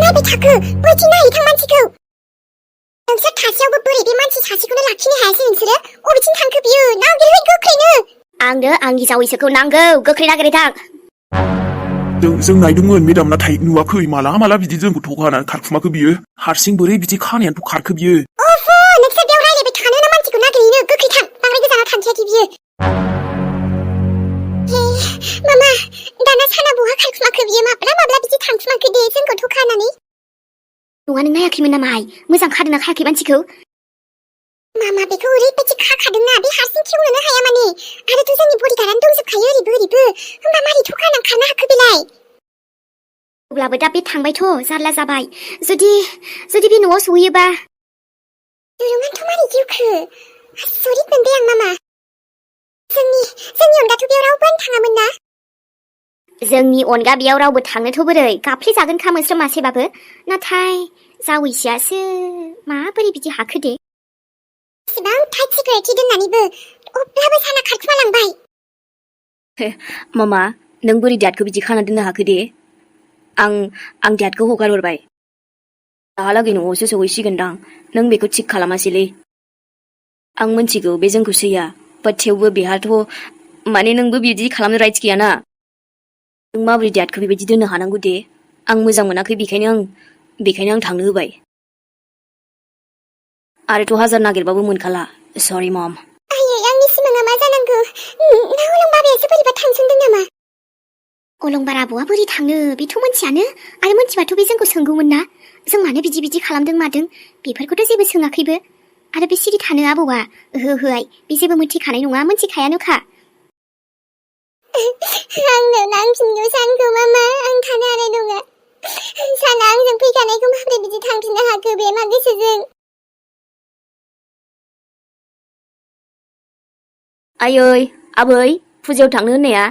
रायबाय थाखो बोरैथि नायै थां मानसिखौ नोंसोर थासेयावबो बोरै बे मानसि सासेखौनो लाखिनो हायासै नोंसोरो अबेथिं थांखो बियो नागिरहै गोख्रैनो आंनो आंनि जावैसोखौ नांगौ गोख्रै नागिरै थां जों नायदोंमोन मेडाम नाथाय नुवाखै माला बिदि जोंखौ थगायनानै खारखुमाखो बियो हारसिं बोरै बिदि खानायानोथ' खारखो बियो अहो नोंसोर बेयाव रायलायबाय थानो ना मानसिखौ नागिरहैनो गोख्रै थां बांद्राय गोजानाव थांखायाखै बियो मामा दाना साना बहा खारखुमाखो बियो माब्ला बिदि थांखुमाखो दे जोंखौ थगायनानै नङा नों नायाखैमोन नामा मोजां खादोंना खायाखै मानसिखौ मामा बेखौ ओरैबायदि खाखादोंना बे हारसिं खेवनोनो हाया माने आरोथ' जोंनि बडिगार्डआनो दंजोबखायो ओरैबो होमबा मारै थगायनानै खारनो हाखो बेलाय अब्लाबो दा बे थांबायथ' जारला जाबाय जुदि बे न'आव सहैयोबा दोरोङानोथ' मारै गेवखो आसरित मोनबाय आं मामा जोंनि अनगाथ' बेयाव रावबोआनो थाङामोन ना जोंनि अनगा बेयाव रावबो थांनोथ' बोरै गाफ्लेजागोन खामोस्रो मासेबाबो नाथाय जावैसोआसो माबोरै बिदि हाखो दे एसेबां टाइट सिकिउरिटि दोननानैबो अब्लाबो साना खारखुमालांबाय मामा नों बोरै डेडखौ बिदि खाना दोननो हाखो दे आं डेडखौ हगार हरबाय दाहालागै न'आवसो सहैसिगोनदां नों बेखौ थिक खालामासैलै आं मोनथिगौ बे जोंखौ सैया बाट थेवबो बेहाथ' माने नोंबो बिदि खालामनो राइट्स गैयाना नों माबोरै डेडखौ बेबायदि दोननो हानांगौ दे आं मोजां मोनाखै बेखायनो आं थांनो होबाय आरोथ' हाजार नागिरबाबो मोनखाला सरि मम आयै आंनि सिमाङा मा जानांगौ ना अलंबारायासो बोरैबा थांसनदों नामा अलंबार आबौआ बोरै थांनो बेथ' मोनथियानो आरो मोनथिबाथ' बे जोंखौ सोंगौमोन ना जों मानो बिदि खालामदों मादों बेफोरखौथ' जेबो सोङाखैबो आरो बे सिरि थानो आबौआ ओहोहाय बे जेबो मोनथिखानाय नङा मोनथिखायानोखा आंनो नांफिनगौ सानखौ मामा आं थानो हानाय नङा साना आंजों फैखानायखौ माबोरै बिदि थांफिननो हाखो बे मा गोसोजों आयै आबै फुजायाव थांनो होननाया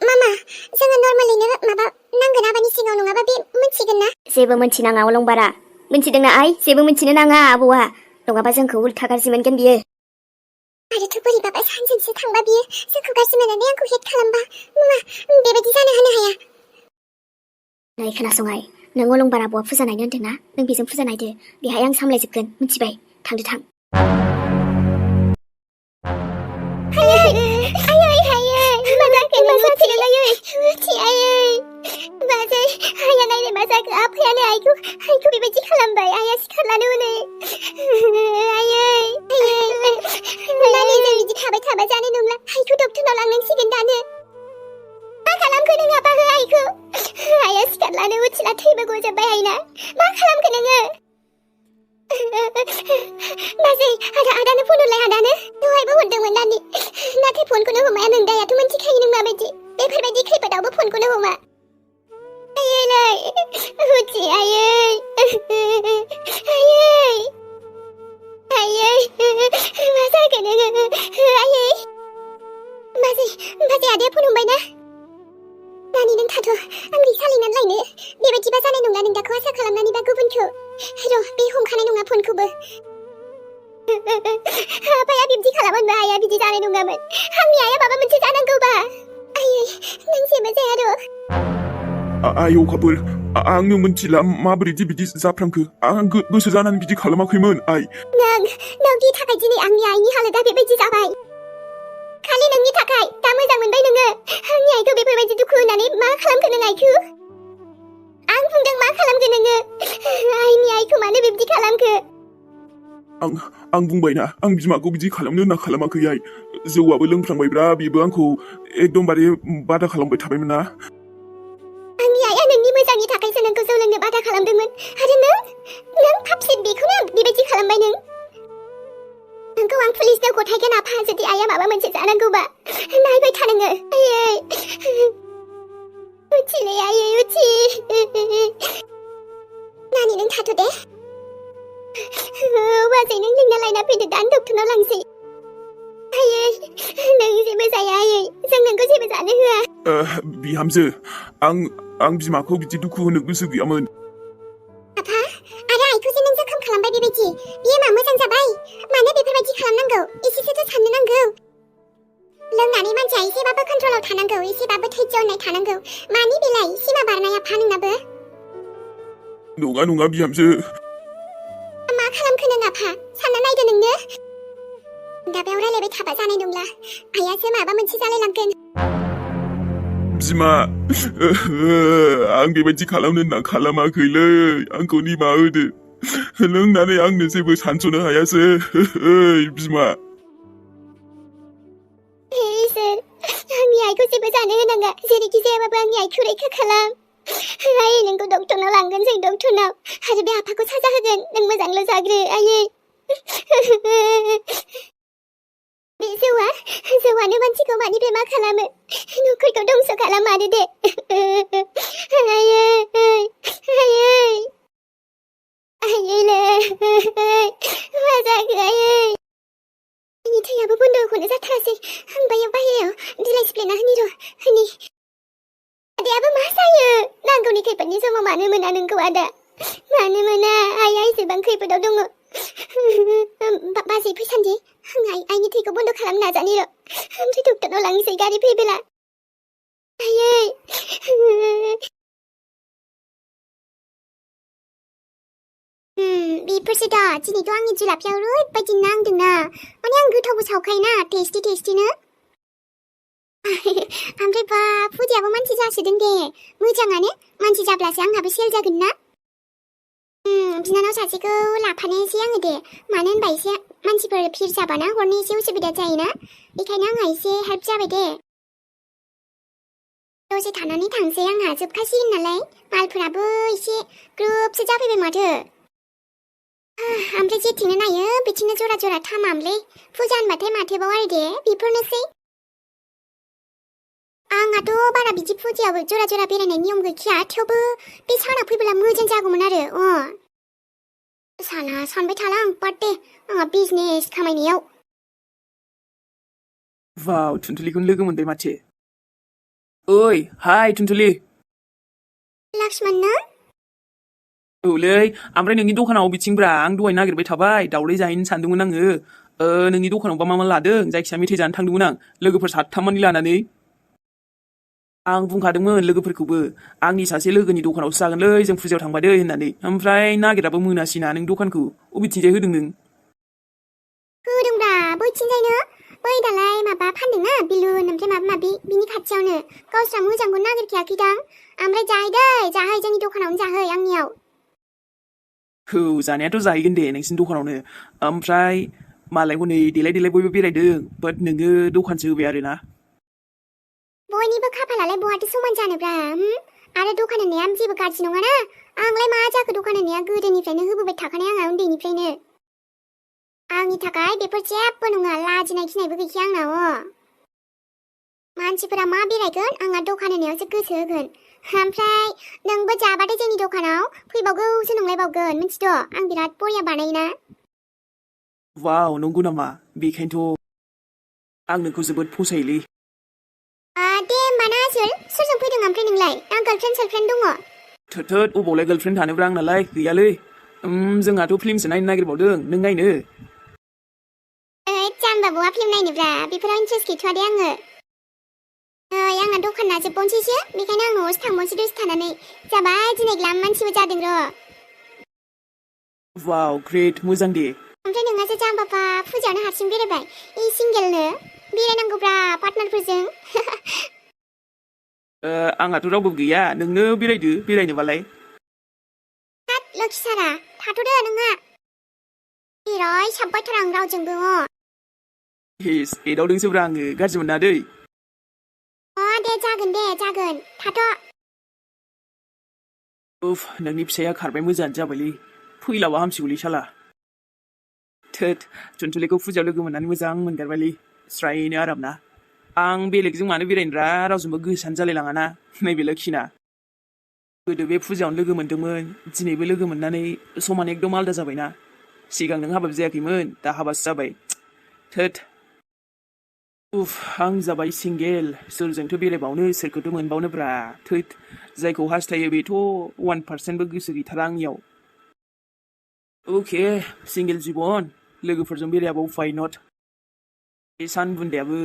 मामा जोङो नर्मालैनो माबा नांगोन आबानि सिगाङाव नङाबा बे मोनथिगोन ना जेबो मोनथिनाङा अलंबारा मोनथिदोंना आइ जेबो मोनथिनो नाङा आबौआ नङाबा जोंखौ उल्था गाज्रि मोनगोन बियो आरोथ' बोरैबाबा सानजोंसो थांबा बियो जोंखौ गाज्रि मोननानै आंखौ हेट खालामबा मामा बेबायदि जानो होनो हाया नै खोनासंहाय नों अलंबार आबौआ फुजा नायनो होनदोंना नों बेजों फुजा नायदो बेहाय आं सामलायजोबगोन मिथिबाय थांदो थां आफायानो आइखौ बेबायदि खालामबाय आइया सिखारनानै हनै नानि जों बिदि थाबाय थाबा जानाय नंला आइखौ डक्टरनाव लांनांसिगोन दानो मा खालामखो नों आफा हो आइखौ आइया सिखारनानै उथिला थैबो गजोबबाय आइना मा खालामखो नोङो बाजै आदानो फन हरलाय आदानो दहायबो हरदोंमोन नानि नाथाय फनखौनो हमाया नों दायाथ' मोनथिखायो नों माबायदि बेफोरबायदि खैफोदावबो फनखौनो हमा आयै उथि आयै मा जाखो नोङो आयै बाजै आदाया फन हमबाय ना नानि नों थाथ' आं बै सालायनानै लायनो बेबायदिबा जानाय नंला नों दाखौ आसा खालामनानैबा गुबुनखौ र' बे हमखानाय नङा फनखौबो आफाया बिब्दि खालामोनबा आइया बिदि जानाय नङामोन आंनि आइया माबा मोनसे जानांगौबा आयै नों जेबो जाया र' आय अखाफोर आंनो मोनथिला माबोरैदि बिदि जाफ्रांखो आं गोसो जानानै बिदि खालामाखैमोन आइ नोंनि थाखाय दिनै आंनि आइनि हालोदा बेबायदि जाबाय खालि नोंनि थाखाय दा मोजां मोनबाय नोङो आंनि आइखौ बेफोरबायदि दुखु होनानै मा खालामखो नों आइखौ आं बुंदों मा खालामखो नोङो आइनि आइखौ मानो बिब्दि खालामखो आं बुंबायना आं बिमाखौ बिदि खालामनो होनना खालामाखै आइ जौआबो लोंफ्लांबायब्रा बेबो आंखौ एकदमबारे बादा खालामबाय थाबायमोन ना आंनि आइया नोंनि मोजांनि थाखायसो नोंखौ जौ लोंनो बादा खालामदोंमोन आरो नों फाबसिन बेखौनो बेबायदि खालामबाय नोंखौ आं पुलिसनो गथायगोन आफा जुदि आइया माबा मोनसे जानांगौबा नायबाय था नोङो आयै उथिलै आयै उथि नानि नों थाथ' दे बाजै नों लिंना लायना फैदो दानो डक्टरनाव लांसै आयै नों जेबो जाया आयै जों नोंखौ जेबो जानो होआ बिहामजो आं बिमाखौ बिदि दुखु होनो गोसो गैयामोन आफा आरो आइखौ जे नों जोखोम खालामबाय बेबायदि बियो मा मोजां जाबाय मानो बेफोरबायदि खालामनांगौ एसेसोथ' साननो नांगौ लोंनानै मानसिया एसेबाबो कन्ट्रलाव थानांगौ एसेबाबो धैर्य होननाय थानांगौ मानि बेलाय सिमा बारनाय आफा नोंनाबो नङा बिहामजो मा खालामखो नों आफा सानना नायदो नोंनो दा बेयाव रायलायबाय थाबा जानाय नंला आइयासो माबा मोनसे जालायलांगोन बिमा आं बेबायदि खालामनो होनना खालामाखैलै आंखौ निमाहा होदो लोंनानै आंनो जेबो सानस'नो हायासै बिमा इसोर आंनि आइखौ जेबो जानो होनाङा जेरैखि जायाबाबो आंनि आइखौ रैखा खालाम आइ नोंखौ डक्टरनाव लांगोन जों डक्टरनाव आरो बे आफाखौ साजा होगोन नों मोजांल' जाग्रो आयै बे जौआनो मानसिखौ मानिफ्राय मा खालामो न'खरखौ दंस' खालामारो दे आइयै मा जाखो आइयै आंनि थैयाबो बन्द'खौनो जाथारासै आं बाहेरायाव बिलाइ सिफ्लेना होनि र' होनि आदायाबो मा जायो नांगौनि खैफोदनि समाव मानो मोना नोंखौ आदा मानो मोना आइया एसेबां खैफोदाव दङ बाजै फैसान्दि आं आइनि थैखौ बन्द' खालामनो नाजानि र' ओमफ्राय डक्टरनाव लांसै गारि फैबोला आयै बेफोरसो दा दिनैथ' आंनि जुलाफियाव ओरैबायदि नांदोंना माने आं गोथावबो सावखायोना टेस्टिनो ओमफ्राय बा फुजायाबो मानसि जासोदों दे मोजाङानो मानसि जाब्लासो आंहाबो सेल जागोन ना बिनानाव सासेखौ लाफानोसै आङो दे मानो होनबा एसे मानसिफोर भिर जाबाना हरनो एसे उसुबिदा जायोना बेखायनो आंहा एसे हेल्प जाबाय दे दसे थानानै थांसै आंहा जोबखासिगोन नालाय मालफोराबो एसे ग्रोबसो जाफैबाय माथो ओमफ्राय जेथिंनो नायो बिथिंनो जरा जरा थामामलै फुजा होनबाथाय माथोबाव आरो दे बेफोरनोसै आंहाथ' बारा बिदि फुजायाव जरा जरा बेरायनाय नियम गैखाया थेवबो बे साना फैबोला मोजां जागौमोन आरो साला सानबाय थाला आं बार्डे आंहा बिजनेस खामायनायाव वाव टुनटुलिखौनो लोगो मोनबाय माथो ओइ हाय टुनटुलि लक्ष्मण ना औलै ओमफ्राय नोंनि दखानाव बिथिंब्रा आं दहाय नागिरबाय थाबाय दावदै जाहैनो सानदोंमोन आङो नोंनि दखानावबा मा लादों जायखिया मेथाइ जानो थांदोंमोन आं लोगोफोर 7 मानि लानानै आं बुंखादोंमोन लोगोफोरखौबो आंनि सासे लोगोनि दखानावसो जागोनलै जों फुजायाव थांबादै होननानै ओमफ्राय नागिराबो मोनासैना नों दखानखौ अबेथिंजाय होदों नों होदोंब्रा बैथिंजायनो बै दालाय माबा फानदोंना बिलुन ओमफ्राय माबा माबि बिनि खाथियावनो गावस्रा मोजांखौ नागिरखायाखैदां ओमफ्राय जाहै जोंनि दखानावनो जाहै आंनियाव औ जानायाथ' जाहैगोन दे नोंसिनि दखानावनो ओमफ्राय मालाय हनै देलाय बयबो बेरायदों बाट नोङो दखानसो होबाय आरोना बयनिबो खाफालालाय बहाथो समान जानोब्रा आरो दखान होनाया जेबो गाज्रि नङाना आंलाय मा जाखो दखान होनाया गोदोनिफ्रायनो होबोबाय थाखानाय आंहा उन्दैनिफ्रायनो आंनि थाखाय बेफोर जेबो नङा लाजिनाय गिनायबो गैखाया आंनाव मानसिफोरा मा बेरायगोन आंहा दखान होनायावसो गोसो होगोन ओमफ्राय नोंबो जाबाथाय जोंनि दखानाव फैबावगौसो नंलायबावगोन मिथिद' आं बिराद बरिया बानायोना वाव नंगौ नामा बेखायनोथ' आं नोंखौ जोबोद फसायोलै दे होमबा ना आसोल सोरजों फैदों ओमफ्राय नोंलाय आं गार्लफ्रेन्ड दङ थोद अबावलाय गार्लफ्रेन्ड थानोब्रा आंनालाय गैयालै जोंहाथ' फिल्मसो नायनो नागिरबावदों नों नायनो जाम्बा बहा फिल्म नायनोब्रा बेफोराव इन्ट्रेस्ट गैथ'आ दे आङो आंना दखाना जोबबावनोसैसो बेखायनो आं न'आवसो थांबावनोसै दसे थानानै जाबाय दिनै ग्लाम मानसिबो जादों र' वाव ग्रेट मोजां दे ओमफ्राय नोंहासो जाम्बापा फुजायावनो हारसिं बेरायबाय सिंगेलनो बेरायनांगौब्रा पार्टनारफोरजों आंहाथ' रावबो गैया नोंनो बेरायदो बेरायनोबालाय हाट लखि सारा थाथ'दो नोंहा बेराय साबबायथार आं रावजोंबो हेस एदावदोंसोब्रा आङो गाज्रि मोना दै दे जागोन थाथ' उफ नोंनि फिसाया खारबाय मोजाङानो जाबायलै फैलाबा हामसिगौलै शाला थोद टुनटुलिखौ फुजायाव लोगो मोननानै मोजां मोनगारबायलै स्रायनो आराम ना आं बेलेगजों मानो बेरायनोब्रा रावजोंबो गोसोआनो जालायलाङाना नैबे लोखिना गोदो बे फुजायावनो लोगो मोनदोंमोन दिनैबो लोगो मोननानै समान एकदम आलदा जाबायना सिगां नों हाबाबो जायाखैमोन दा हाबासो जाबाय थोद उफ आं जाबाय सिंगेल सोरजोंथ' बेरायबावनो सोरखौथ' मोनबावनोब्रा थोद जायखौ हास्थायो बेथ' 1%बो गोसो गैथारा आंनियाव अके सिंगेल जिबन लोगोफोरजों बेरायाबा उफाय नट बे सान बुन्दायाबो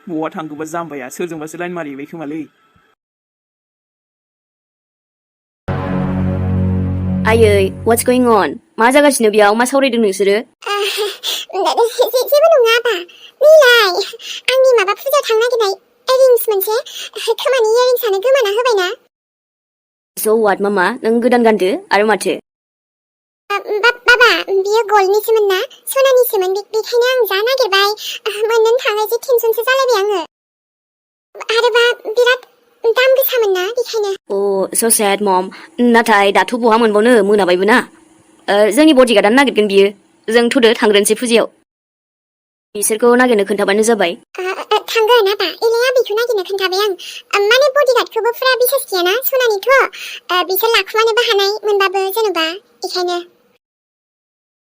बहा थांखोबा जाम्बाया सोरजोंबासो लाइन मारिबाय खोमालै आयै what's going on मा जागासिनो बेयाव मा सावरायदों नोंसोरो जेबो नङा आबा नैलाय आंनि माबा फुजायाव थांनो नागिरनाय इयारिंस मोनसे खोमानि इयारिंसानो गोमाना होबायना so what मामा नों गोदान गानदो आरो माथो बाबा बियो गल्डनिसोमोन ना सनानिसोमोन बेखायनो आं जा नागिरबाय मोननोनो थाङै जे टेनसनसो जालायबाय आङो आरोबा बिराद दाम गोसामोन ना बेखायनो oh so sad mom नाथाय दाथ' बहा मोनबावनो मोनाबायबो ना जोंनि बडिगार्डआनो नागिरगोन बियो जों थ'दो थांग्रोनोसै फुजायाव बिसोरखौ नागिरनो खोन्थाबानो जाबाय थांगोन आबा इलाया बेखौ नागिरनो खोन्थाबाय आं माने बडिगार्डखौबो फुरा बिसास गैयाना सनानिथ' बिसोर लाखुमानोबो हानाय मोनबाबो जेन'बा बेखायनो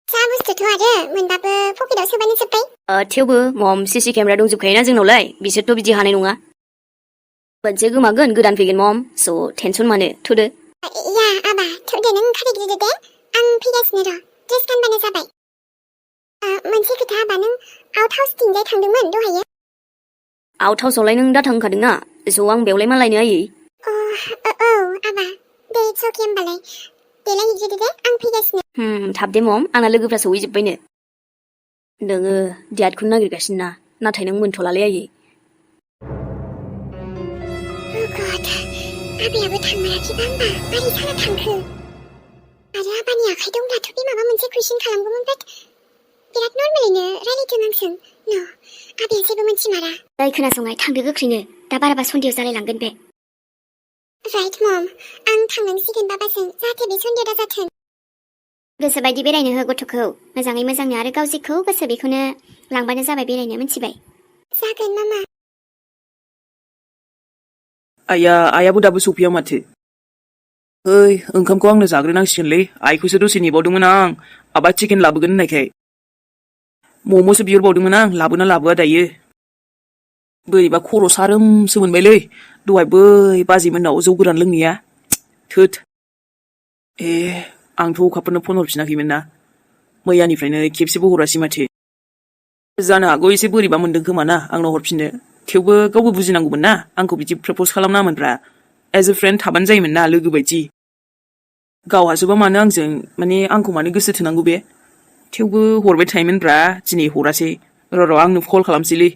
जा बुस्थुथ' आरो मोनबाबो पकेटाव सोबानो जोब्बाय थेवबो मम सीसी केमेरा दंजोबखायोना जोंनावलाय बिसोरथ' बिदि हानाय नङा मोनसे गोमागोन गोदान फैगोन मम स' टेनसन मानो थ'दो या आबा थ'दो नों खारिग्रोदो दे आं फैगासिनो र' ड्रेस गानबानो जाबाय मोनसे खोथा आबा नों आउट हाउसथिंजाय थांदोंमोन दहायो आउट हाउसआवलाय नों दा थांखादोंना स' आं बेयावलाय मा लायनो आयै औ आबा दे इट्स अके होमबालाय देलायहैग्रोदो दे आं फैगासिनो थाब दे मम आंना लोगोफ्रा सौहैजोब्बायनो नोङो डियाडखौनो नागिरगासिनो ना नाथाय नों मोनथ'लालै आयै गड आबायाबो थांमाराखैबा होमबा मारै साना थांखो आरो आबानि आखाइ दंब्लाथ' बे माबा मोनसे कुइसन खालामगौमोन बाट बिराद नर्मेलैनो रायलायदों आंजों न' आबाया जेबो मोनथिमारा जाय खोनासंनाय थांदो गोख्रैनो दा बाराबा सन्देह जालायलांगोन बे राइट मम आं थांनांसिगोन बाबाजों जाहाथे बे सन्देह दाजाथों गोसो बायदि बेरायनो हो गथ'खौ मोजाङै मोजांनो आरो गाव जेखौ गोसो बेखौनो लांबानो जाबाय बेरायनो मिथिबाय जागोन मामा आयाबो दाबो सफैया माथो ओइ ओंखामखौ आंनो जाग्रोनांसिगोनलै आइखौसो दसे नेबावदोंमोन आं आबा चिकेन लाबोगोन होननायखाय मम'सो बिहरबावदोंमोन आं लाबोना लाबोआ दायो बोरैबा खर' सारोमसो मोनबायलै दहाय बै बाजैमोननाव जौ गोरान लोंनाया थोद आंथ' अखाफोरनो फन हरफिनाखैमोन ना मैयानिफ्रायनो खेबसेबो हरासै माथो जानो हागौ एसे बोरैबा मोनदों खोमा ना आंनाव हरफिननो थेवबो गावबो बुजिनांगौमोन ना आंखौ बिदि प्रप'ज खालामनाङामोनब्रा एज ए फ्रेन्ड थाबानो जायोमोन ना लोगो बायदि गावहासोबा मानो आंजों माने आंखौ मानो गोसो थोनांगौ बे थेवबो हरबाय थायोमोनब्रा दिनै हरासै र' आंनो कल खालामसैलै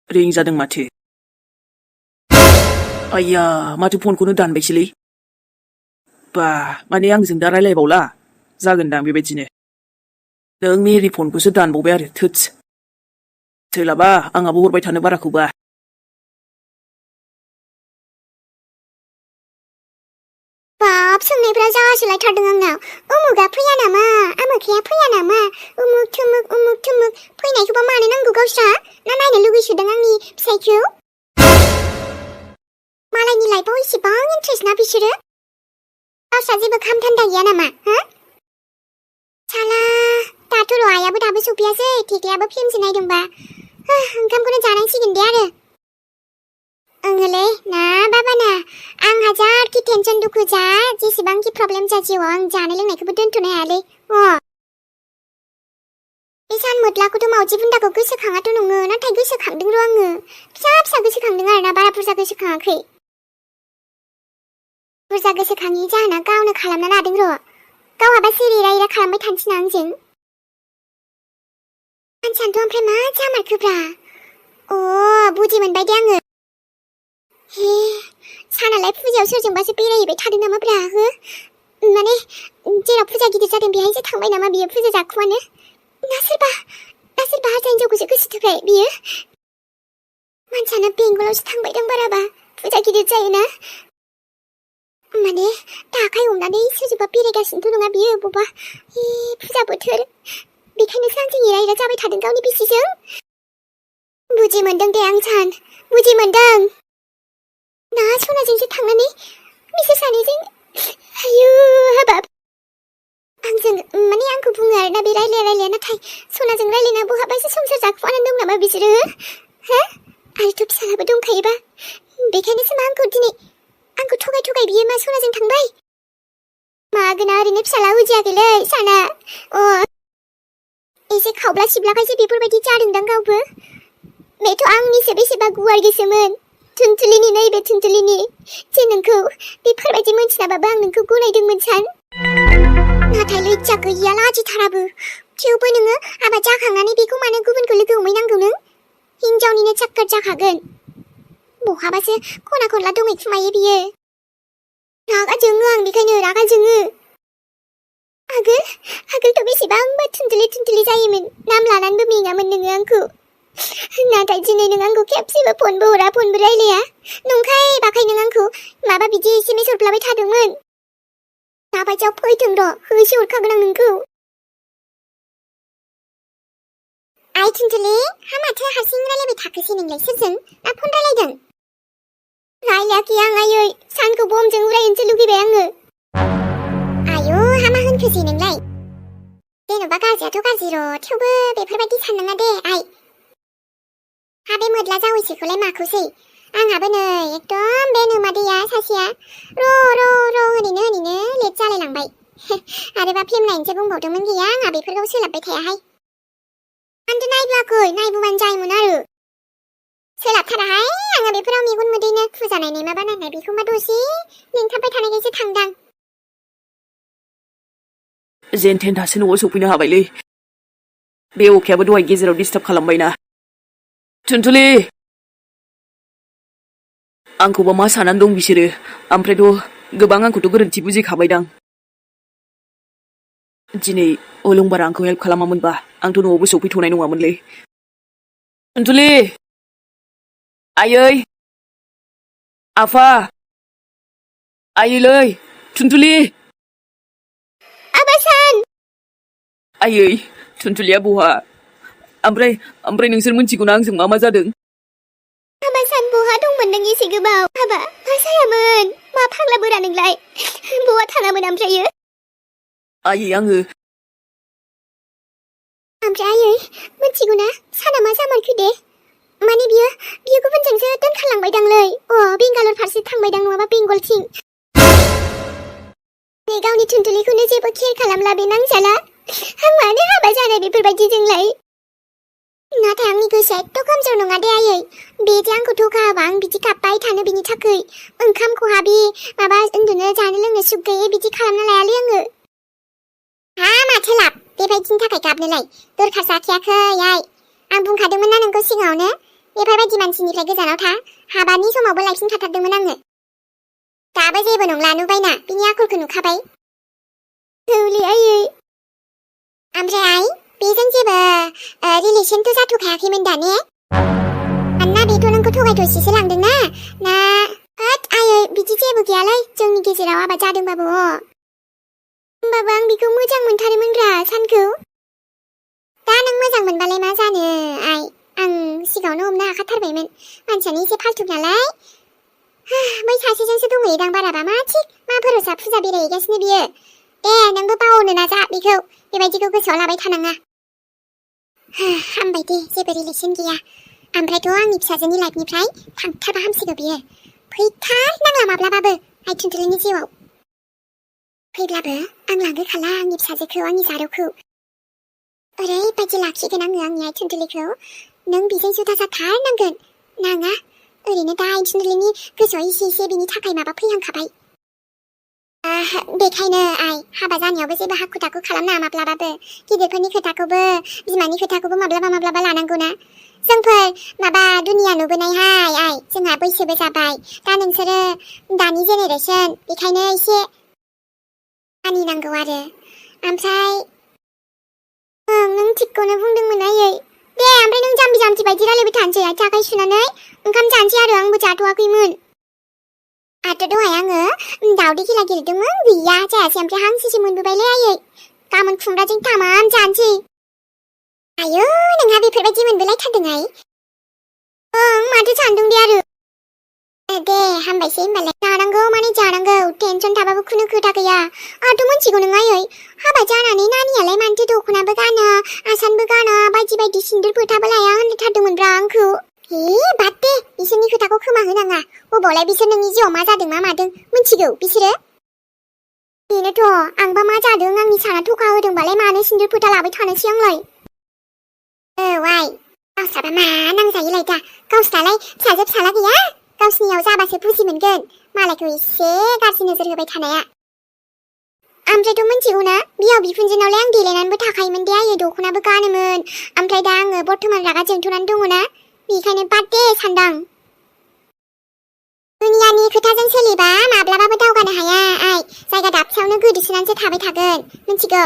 रिं जादों माथो आइया माथो फनखौनो दानबायसैलै बा माने आंजों दा रायलायबावला जागोनदां बेबायदिनो नों मेरि फनखौसो दानबावबाय आरो थोदस सोलाबा आंहाबो हरबाय थानो बाराखौबा बाब सोंनायफ्रा जासोलायथारदों आंनाव उमुगा फैया नामा आमोखाया फैया नामा उमुक थुमुक फैनायखौबा मानो नांगौ गावस्रा ना नायनो लुगैसोदों आंनि फिसायखौ मालायनि लाइफआव इसेबां इन्ट्रेस्ट ना बिसोरो गावस्रा जेबो खामथान्दा गैया नामा हो साला दाथ' र' आयाबो दाबो सफैयासै थेख्लायाबो फिल्मसो नायदोंबा ओंखामखौनो जानांसिगोन दे आरो ओंलै ना बाबाना आंहा जारखि टेनसन दुखु जा जेसेबांखि प्रब्लेम जा जिउआव आं जानाय लोंनायखौबो दोनथ'नो हायालै बे सानमोदलाखौथ' मावजि बुन्दाखौ गोसोखाङाथ' नङो नाथाय गोसोखांदों र' आङो फिसा गोसोखांदों आरोना बारा बुरजा गोसोखाङाखै बुरजा गोसोखाङि जाहोना गावनो खालामना लादों र' गावहाबा सिरि रायरा खालामबाय थानोसैना आंजों मानसियानोथ' ओमफ्राय मा जामारखोब्रा बुजि मोनबाय दे आङो हे सानालाय फुजायाव सोरजोंबासो बेरायहैबाय थादों नामाब्रा हो माने जेराव फुजा गिदिर जादों बेहायसो थांबाय नामा बियो फुजा जाखुमानो ना सोरबा हारसा हिन्जावखौसो गोसोथोबाय बियो मानसियानो बेंगलावसो थांबायदां बाराबा फुजा गिदिर जायोना माने आखाइ हमनानै सोरजोंबा बेरायगासिनोथ' नङा बियो बबा फुजा बोथोर बेखायनो सानजों रायरा जाबाय थादों गावनि बिसिजों बुजि मोनदों दे आं सान बुजि मोनदों ना सनाजोंसो थांनानै बिसोर सानैजों आयु हाबाब आंजों माने आंखौ बुङो आरोना बे रायलाया नाथाय सनाजों रायलायना बहाबासो संसार जाखुमानानै दं नामा बिसोरो हो आरोथ' फिसालाबो दंखायोबा बेखायनोसो मा आंखौ थगाय बियो मा सनाजों थांबाय मागोना ओरैनो फिसाला उजियाखैलै साना एसे खावब्ला सिब्लाखायसो बेफोरबायदि जादोंदां गावबो बेथ' आंनिसो बेसेबा गुवार गोसोमोन थुनथुलिनि नैबे थुनथुलिनि जे नोंखौ बेफोरबायदि मोनथिनाबाबो आं नोंखौ गनायदोंमोन सान नाथाय लैजा गैया लाजिथाराबो थेवबो नोङो हाबा जाखांनानै बेखौ मानो गुबुनखौ लोगो हमहैनांगौ नों हिनजावनिनो चाक्कर जाखागोन बहाबासो खना खनला दंहैखुमायो बियो रागा जोङो आं बेखायनो रागा जोङो आगोलथ' बेसेबांबा थुनथुलि जायोमोन नाम लानानैबो मेङामोन नोङो आंखौ नाथाय दिनै नों आंखौ खेबसेबो फनबो हरा फनबो रायलाया नंखाय बाखाय नों आंखौ माबा बिदि एसेमेस हरफ्लाबाय थादोंमोन दाबायदियाव फैथों र' होसो हरखागोन आं नोंखौ आइ थुनथुलि हा माथो हारसिं रायलायबाय थाखोसै नोंलाय सोरजों ना फन रायलायदों रायलायाखै आं आयै सानखौ बमजों उरायनोसो लुगैबाय आङो आयौ हा मा होनखोसै नोंलाय जेन'बा गाज्रियाथ' गाज्रि र' थेवबो बेफोरबायदि साननाङा दे आइ हा बे मोद्ला जावैसोखौलाय माखौसै आंहाबो नै एकदम बे नोमादैया सासेया र' होनैनो लेट जालायलांबाय आरोबा फिल्म नायनोसो बुंबावदोंमोन गैया आंहा बेफोरखौ सोलाबबाय थायाहाय आंथ' नायबोआखै नायबोबानो जायोमोन आरो सोलाबथाराहाय आङो बेफोराव मेगन मोदैनो फुजा नायनाय माबा नायनाय बेखौबा दसे नेंथाबबाय थानायखायसो थांदां जेन थेन दासो न'आव सफैनो हाबायलै बे अखायाबो दहाय गेजेराव डिस्टार्ब खालामबायना थुनथुलि आंखौबा मा सानानै दं बिसोरो ओमफ्रायथ' गोबां आंखौथ' गोरोन्थि बुजिखाबायदां दिनै अलंबारा आंखौ हेल्प खालामामोनबा आंथ' न'आवबो सफैथ'नाय नङामोनलै थुनथुलि आयै आफा आयैलै थुनथुलि आबासान आयै थुनथुलिया बहा ओमफ्राय नोंसोर मिन्थिगौना आंजों मा जादों आबासान बहा दंमोन नों एसे गोबाव हाबा मा जायामोन मा फाग्ला बोरा नोंलाय बहा थाङामोन ओमफ्रायो आयै आङो ओमफ्राय आयै मिन्थिगौना साना मा जामारखो दे माने बियो गुबुनजोंसो दोनखारलांबायदांलै बेंगालर फारसे थांबायदां नङाबा बेंगलथिं नै गावनि थुनथुलिखौनो जेबो केयार खालामला बे नांजाला आं मानो हाबा जानाय बेफोरबायदिजोंलाय नाथाय आंनि गोसोआ एथ' कमजोर नङा दे आयै बे जे आंखौ थगा होबा आं बिदि गाबबाय थानो बिनि थाखाय ओंखाम खहाबि माबा उन्दुनो जानो लोंनो सुख गैयै बिदि खालामना लायालै आङो हा माथो लाब बेबायदिनि थाखाय गाबनोलाय दरखार जाखायाखै आइ आं बुंखादोंमोन ना नोंखौ सिगाङावनो बेफोरबायदि मानसिनिफ्राय गोजानाव था हाबानि समावबो लायफिनखाथारदोंमोन आङो दाबो जेबो नंला नुबायना बिनि आखलखौ नुखाबाय हौलै आयै ओमफ्राय आइ बेजों जेबो रिलेसनथ' जाथ'खायाखैमोन दा ने मानोना बेथ' नोंखौ थगायथ'सेसो लांदोंना ना होद आयै बिदि जेबो गैयालै जोंनि गेजेराव हाबा जादोंबाबो होमबाबो आं बेखौ मोजां मोनथारोमोनब्रा सानखौ दा नों मोजां मोनबालाय मा जानो आइ आं सिगाङावनो हमनो हाखाथारबायमोन मानसियानो एसे फाल्थुक नालाय बै सासेजोंसो दंहैयोदां बाराबा मा थिग मा भरोसा फुजा बेरायहैगासिनो बियो दे नोंबो बावनो नाजा बेखौ बेबायदिखौ गोसोआव लाबाय थानाङा हामबाय दे जेबो रिलेसन गैया ओमफ्रायथ' आंनि फिसाजोनि लाइफनिफ्राय थांथारबा हामसिगौ बियो फैथारनांला माब्लाबाबो आइ थुनथुलिनि जिउआव फैब्लाबो आं लांहोखाला आंनि फिसाजोखौ आंनि जारौखौ ओरैबायदि लाखिगोन आङो आंनि आइ थुनथुलिखौ नों बेजों जुदा जाथारनांगोन नाङा ओरैनो दा आइ थुनथुलिनि गोसोआव एसे बिनि थाखाय माबा फैहांखाबाय बेखायनो आइ हाबा जानायावबो जेबो हाखु दाखु खालामनाङा माब्लाबाबो गिदिरफोरनि खोथाखौबो बिमानि खोथाखौबो माब्लाबा लानांगौना जोंफोर माबा दुनिया नुबोनायहाय आइ जोंहा बैसोबो जाबाय दा नोंसोरो दानि जेनेरेसन बेखायनो एसे मानिनांगौ आरो ओमफ्राय नों थिगखौनो बुंदोंमोन आयै दे ओमफ्राय नों जाम्बि बायदि रायलायबाय थानोसै आथिं आखाइ सुनानै ओंखाम जानोसै आरो आंबो जाथ'वाखैमोन आरो दहाय आङो दावदै खेला गेलेदोंमोन गैया जायासै ओमफ्राय हांसोसो मोनबोबायलै आयै गाबोन खुमब्राजों थामाम जानोसै आयौ नोंहा बेफोरबायदि मोनबोलायथारदोंहाय माथो सानदों दे आरो दे हामबायसै होनबालाय जानांगौ माने जानांगौ टेनसन थाबाबो खुनु खोथा गैया आंथ' मिथिगौ नों आयै हाबा जानानै नानियालाय मानोथो दख'नाबो गाना आसानबो गाना बायदि सिन्दुर फोथाबो लाया होनथारदोंमोनब्रा आंखौ बाद दे बिसोरनि खोथाखौ खोमा होनाङा अबावलाय बिसोर नोंनि जिउआव मा जादों मा मादों मिथिगौ बिसोरो बेनोथ' आंबा मा जादों आंनि साना थखा होदोंबालाय मानो सिन्दुर फोथा लाबाय थानोसै आंलाय आइ गावस्राबा मा नांजायोलाय दा गावस्रालाय फिसाजो फिसाला गैया गावसिनियाव जाबासो बुजि मोनगोन मालायखौ एसे गाज्रि नोजोर होबाय थानाया ओमफ्रायथ' मिथिगौना बिहाव बिखुनजोनावलाय आं देलायनानैबो थाखायोमोन दे आयै दख'नाबो गानोमोन ओमफ्राय दा आङो बर्थमान रागा जोंथ'नानै दङना बेखायनो बाद दे सानदां दुनियानि खोथाजों सोलिबा माब्लाबाबो दावगानो हाया आइ जायगा दाबसेयावनो गोदोसोनानैसो थाबाय थागोन मिथिगौ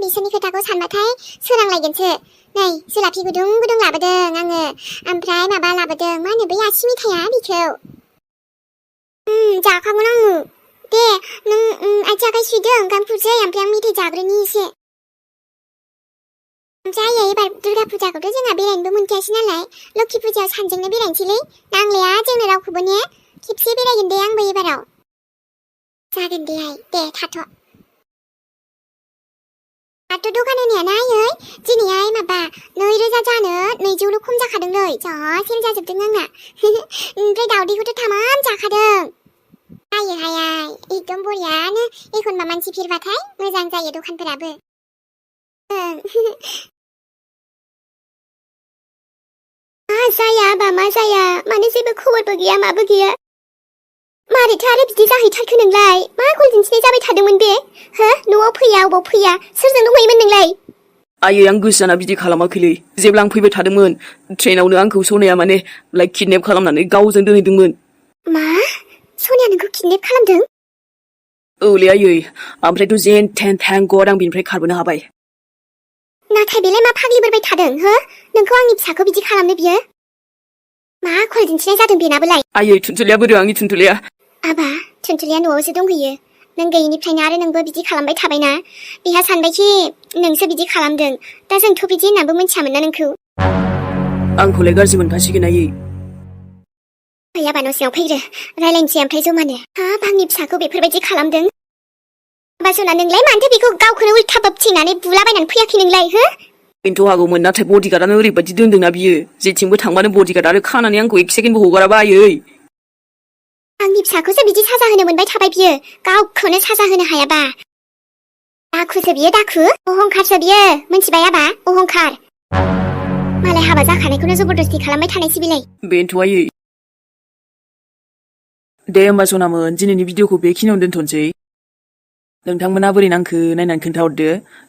बिसोरनि खोथाखौ सानबाथाय सोरांलायगोनसो नै जुलाफि गुदुं गुदुं लाबोदों आङो ओमफ्राय माबा लाबोदों मा होनो बै आसि मिथाइया बिखौ जाखागोन आङो दे नों आथिं आखाइ सुदो ओंखाम खुरसै ओमफ्राय आं मिथाइ जाग्रोनि एसे ओमफ्राय एबार दुर्गा फुजाखौथ' जोंहा बेरायनोबो मोनखायासै नालाय लोखि फुजायाव सानजोंनो बेरायनोसैलै नांलाया जोंनो रावखौबो ने खेबसे बेरायगोन दे आंबो एबाराव जागोन दे आइ दे थाथ' दखान होनायाना आयै दिनैहाय माबा 9,000 जानो 200ल' खम जाखादोंलै जा सेल जाजोबदों आंना ओमफ्राय दावदैखौथ' थामाम जाखादों आयोहाय आइ एकदम बरियानो एखनबा मानसि फिरबाथाय मोजां जायो दखानफोराबो मा जाया बा मा जाया मानो जेबो खबरबो गैया माबो गैया मारैथो आरो बिदि जाहैथारखो नोंलाय मा गल दिन्थिनाय जाबाय थादोंमोन बे हो न'आव फैया अबाव फैया सोरजों दंहैयोमोन नोंलाय आयै आं गोसो जाना बिदि खालामाखैलै जेब्ला आं फैबाय थादोंमोन ट्रेनावनो आंखौ सनाया माने लाइक किडनेप खालामनानै गावजों दोनहैदोंमोन मा सनाया नोंखौ किडनेप खालामदों औलै आयै ओमफ्रायथ' जेन थेन थेंक गड आं बिनिफ्राय खारबोनो हाबाय नाथाय बेलाय मा फाग्लिबोरबाय थादों हो नोंखौ आंनि फिसाखौ बिदि खालामनो बियो मा खल दिन्थिनाय जादों बेनाबोलाय आयै थुनथुलिया बोरो आंनि थुनथुलिया आबा थुनथुलिया न'आवसो दंहैयो नों गैयिनिफ्रायनो आरो नोंबो बिदि खालामबाय थाबायना बिहा सानबायखि नोंसो बिदि खालामदों दा जोंथ' बिदि होननानैबो मिथियामोन ना नोंखौ आंखौलाय गाज्रि मोनखासिगोन आयै फैयाबा न' सिङाव फैग्रो रायलायनोसै ओमफ्राय जमानो हाब आंनि फिसाखौ बेफोरबायदि खालामदों बासना नोंलाय मानोथो बेखौ गावखौनो उल्था बोबथिंनानै बुलाबायनानै फैयाखै नोंलाय हो बेनोथ' हागौमोन नाथाय बडिगार्डआनो ओरैबायदि दोनदोंना बियो जेथिंबो थांबानो बडिगार्ड आरो खानानै आंखौ एक सेकेन्डबो हगाराबा आयै आंनि फिसाखौसो बिदि साजा होनो मोनबाय थाबाय बियो गावखौनो साजा होनो हायाबा दाखुसो बियो दाखु अहंखारसो बियो मिथिबाय आबा अहंखार मालाय हाबा जाखानायखौनो जबरदस्ति खालामबाय थानायसै बिलाय बेनोथ' आयै दे होमबा सनामोन दिनैनि भिडिअखौ बेखिनियावनो दोनथ'नोसै नोंथांमोना बोरै नांखो नायनानै खोन्थाहरदो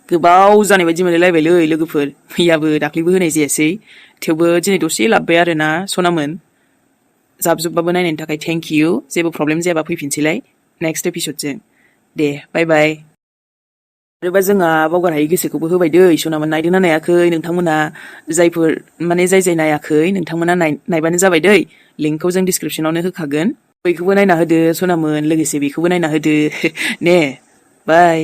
गोबाव जानाय बायदि मोनलायलायबायलै लोगोफोर मैयाबो दाख्लैबो होनाय जायासै थेवबो दिनै दसे लाबबाय आरोना सनामोन जाबजुबबाबो नायनायनि थाखाय थेंक इउ जेबो प्रब्लेम जायाबा फैफिनसैलाय नेक्स्ट एपिसडजों दे बाय बाय आरोबा जोंहा बावगार हायै गोसोखौबो होबाय दै सनामोन नायदोंना नायाखै नोंथांमोना जायफोर माने जाय नायाखै नोंथांमोना नायबानो जाबाय दै लिंकखौ जों डिसक्रिपसनावनो होखागोन बैखौबो नायना होदो सनामोन लोगोसे बेखौबो नायना होदो ने बाय